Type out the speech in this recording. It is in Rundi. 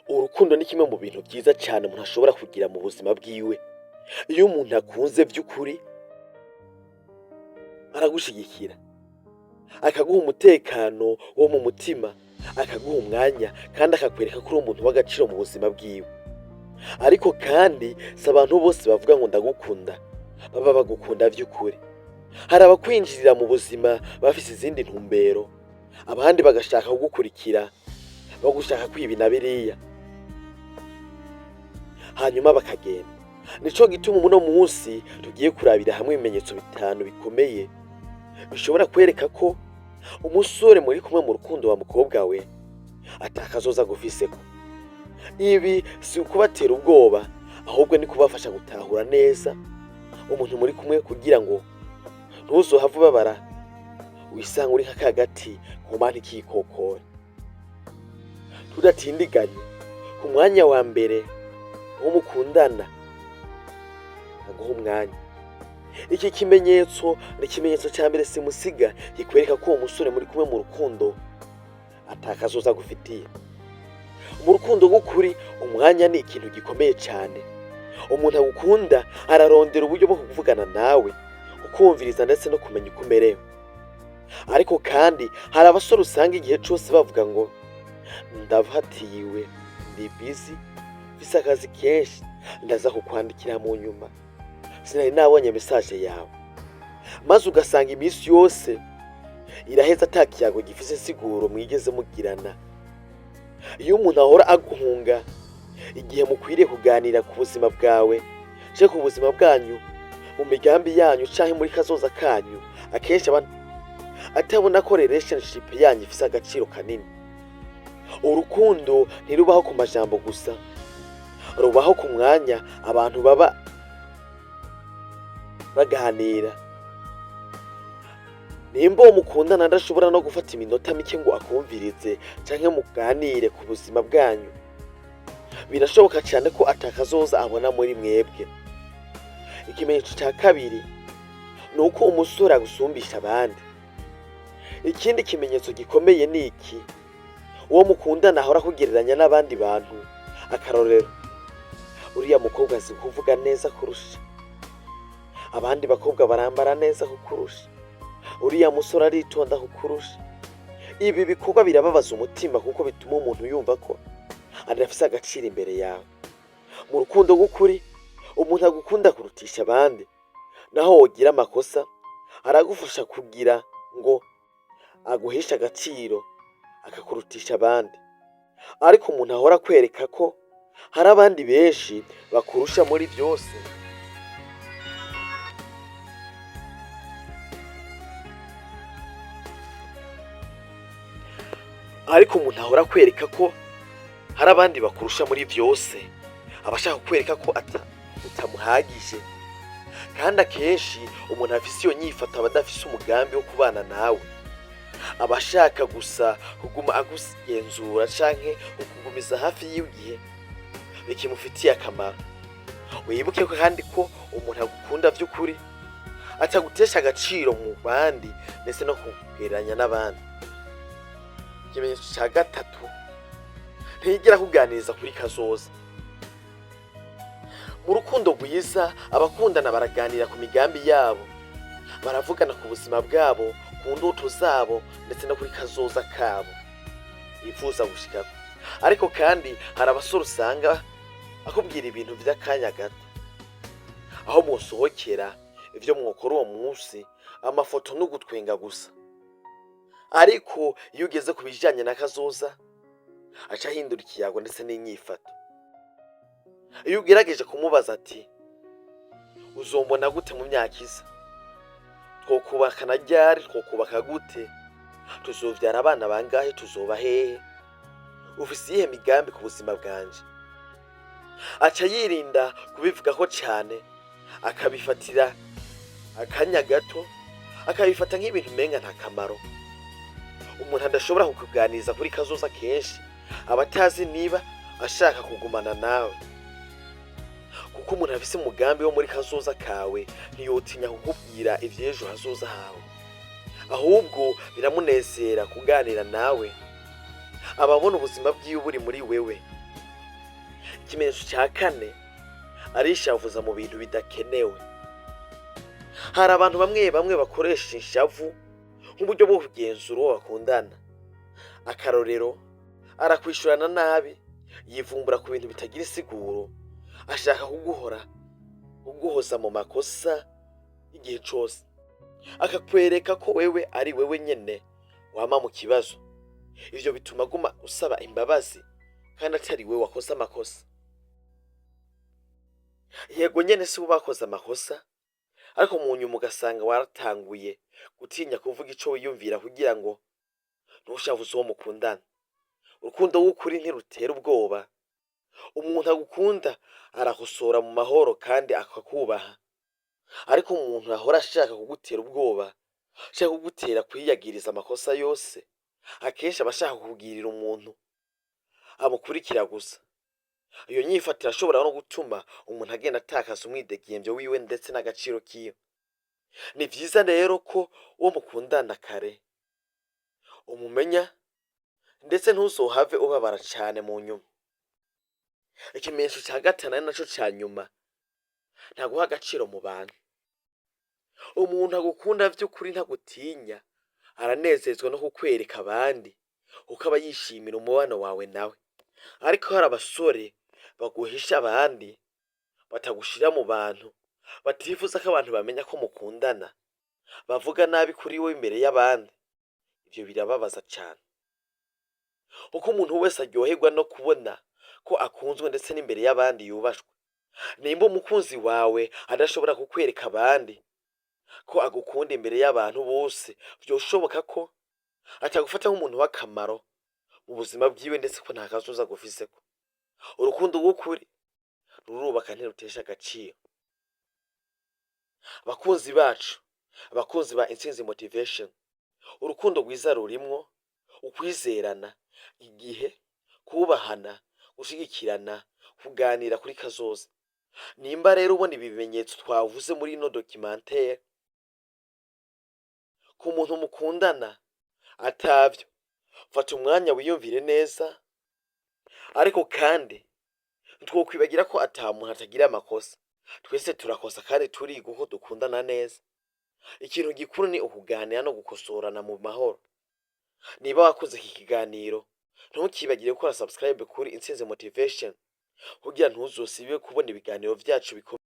Urukundo ni kimwe mu bintu byiza cyane umuntu ashobora kugira mu buzima bwiwe. Iyo umuntu akunze by'ukuri, aragushigikira, akaguha umutekano wo mu mutima, akaguha umwanya kandi akakwereka ko uri umuntu w'agaciro mu buzima bwiwe. Ariko kandi si abantu bose bavuga ngo ndagukunda baba bagukunda by'ukuri. Hari abakwinjirira mu buzima bafise izindi ntumbero, abandi bagashaka kugukurikira, bagushaka kwiba na biriya, hanyuma bakagenda. Nico gituma uno munsi tugiye kurabira hamwe ibimenyetso bitanu bikomeye bishobora kwereka ko umusore muri kumwe mu rukundo wa mukobwa we atakazoza agufiseko. Ibi si ukubatera ubwoba, ahubwo ni kubafasha gutahura neza umuntu muri kumwe kugira ngo ntuzohave ubabara wisanga uri nka kagati koma ntikikokore. Tudatindiganye, ku mwanya wa mbere uwo mukundana aguha umwanya. Iki kimenyetso ni ikimenyetso cya mbere simusiga kikwereka ko uwo musore muri kumwe mu rukundo atakazoza agufitiye. Mu rukundo rw'ukuri, umwanya ni ikintu gikomeye cyane. Umuntu agukunda ararondera uburyo bwo kuvugana nawe, kukumviriza ndetse no kumenya uko umerewe. Ariko kandi hari abasore usanga igihe cose bavuga ngo ndafatiwe, ndi busy, mfise akazi kenshi, ndaza kukwandikira mu nyuma, sinari nabonye message yawe. Maze ugasanga iminsi yose iraheze ata kiyago gifise insiguro mwigeze mugirana. Iyo umuntu ahora aguhunga igihe mukwiriye kuganira ku buzima bwawe canke ku buzima bwanyu, mu migambi yanyu canke muri kazoza kanyu, akenshi aba atabona ko relationship yanyu ifise agaciro kanini. Urukundo ntirubaho ku majambo gusa, rubaho ku mwanya abantu baba baganira. Nimba uwo mukundana adashobora no gufata iminota mike ngo akumvirize canke muganire ku buzima bwanyu, birashoboka cyane ko atakazoza abona muri mwebwe. Ikimenyetso cya kabiri ni uko umusore agusumbisha abandi. Ikindi kimenyetso gikomeye ni iki: uwo mukundana ahora akugereranya n'abandi bantu. Akarorero, uriya mukobwa azi kuvuga neza kurusha abandi bakobwa, barambara neza kukurusha, uriya musore aritonda kukurusha. Ibi bikorwa birababaza umutima kuko bituma umuntu yumva ko adafise agaciro imbere yawe. Mu rukundo rw'ukuri, umuntu agukunda kurutisha abandi, naho wogira amakosa, aragufasha kugira ngo aguheshe agaciro, akakurutisha abandi. Ariko umuntu ahora akwereka ko hari abandi benshi bakurusha muri byose, ariko umuntu ahora akwereka ko hari abandi bakurusha muri byose, aba ashaka kukwereka ko utamuhagije. Kandi akenshi umuntu afise iyo nyifato aba adafise umugambi wo kubana nawe, aba ashaka gusa kuguma akugenzura canke kukugumiza hafi yiwe igihe bikimufitiye akamaro. Wibuke ko kandi ko umuntu agukunda vy'ukuri atagutesha agaciro mu bandi ndetse no kugereranya n'abandi. Ikimenyetso ca gatatu, ntiyigera akuganiriza kuri kazoza. Mu rukundo rwiza, abakundana baraganira ku migambi yabo, baravugana ku buzima bwabo, ku ndoto zabo ndetse no kuri kazoza kabo bifuza gushikako. Ariko kandi hari abasore usanga akubwira ibintu vy'akanya gato, aho musohokera, ivyo mwokora uwo munsi, amafoto n'ugutwenga gusa. Ariko iyo ugeze ku bijanye na kazoza, aca ahindura ikiyago ndetse n'inyifato. Iyo ugerageje kumubaza ati: "Uzombona gute mu myaka iza? Twokubakana ryari? Twokubaka gute? Tuzovyara abana bangahe? Tuzoba hehe? Ufise iyihe migambi ku buzima bwanje?" aca yirinda kubivugako cane, akabifatira akanya gato, akabifata nk'ibintu umenga nta kamaro. Umuntu adashobora kukuganiriza kuri kazoza kenshi aba atazi niba ashaka kugumana nawe, kuko umuntu afise umugambi wo muri kazoza kawe ntiyotinya kukubwira ivy'ejo hazoza hawe, ahubwo biramunezera kuganira nawe, aba abona ubuzima bwiwe buri muri wewe. Ikimenyetso cya kane, arishavuza mu bintu bidakenewe. Hari abantu bamwe bamwe bakoresha ishavu nk'uburyo bwo kugenzura uwo bakundana. Akarorero, arakwishurana nabi, yivumbura ku bintu bitagira isiguro, ashaka kuguhora kuguhoza mu makosa igihe cose, akakwereka ko wewe ari wewe nyene wama mu kibazo. Ivyo bituma aguma usaba imbabazi kandi atari we wakoze amakosa. Yego nyene, si bo bakoze amakosa, ariko mu nyuma ugasanga waratanguye gutinya kuvuga ico wiyumvira kugira ngo ntushavuze uwo mukundana. Urukundo rw'ukuri ntirutera ubwoba. Umuntu agukunda arakosora mu mahoro kandi akakubaha, ariko umuntu ahora ashaka kugutera ubwoba, ashaka kugutera kwiyagiriza amakosa yose, akenshi aba ashaka kukugirira umuntu amukurikira gusa. Iyo nyifato irashobora no gutuma umuntu agenda atakaza umwidegemvyo wiwe ndetse n'agaciro kiwe. Ni vyiza rero ko uwo mukundana kare umumenya, ndetse ntuzohave ubabara cane mu nyuma. Ikimenyetso ca gatanu, ari naco ca nyuma, ntaguha agaciro mu bantu. Umuntu agukunda vy'ukuri ntagutinya, aranezezwa no kukwereka abandi kuko aba yishimira umubano wawe nawe. Ariko hari abasore baguhisha abandi, batagushira mu bantu, batifuza ko abantu bamenya ko mukundana, bavuga nabi kuri we imbere y'abandi. Ivyo birababaza cane, kuko umuntu wese aryoherwa no kubona ko akunzwe ndetse n'imbere y'abandi yubashwe. Nimba umukunzi wawe adashobora kukwereka abandi ko agukunda imbere y'abantu bose, vyoshoboka ko atagufata nk'umuntu w'akamaro mu buzima bwiwe, ndetse ko nta kazoza agufiseko. Urukundo rw'ukuri rurubaka, ntirutesha agaciro. Abakunzi bacu, abakunzi ba Intsinzi Motivation, urukundo rwiza rurimwo ukwizerana, igihe, kubahana, gushigikirana, kuganira kuri kazoza. Nimba rero ubona ibi bimenyetso twavuze muri ino documentaire ku muntu mukundana atavyo, fata umwanya wiyumvire neza. Ariko kandi ntitwokwibagira ko ata muntu atagira amakosa. Twese turakosa kandi turiga uko dukundana neza. Ikintu gikuru ni ukuganira no gukosorana mu mahoro. Niba wakoze iki kiganiro, ntukibagire gukora subscribe kuri Intsinzi Motivation kugira ntuzosibe kubona ibiganiro vyacu bikomeye.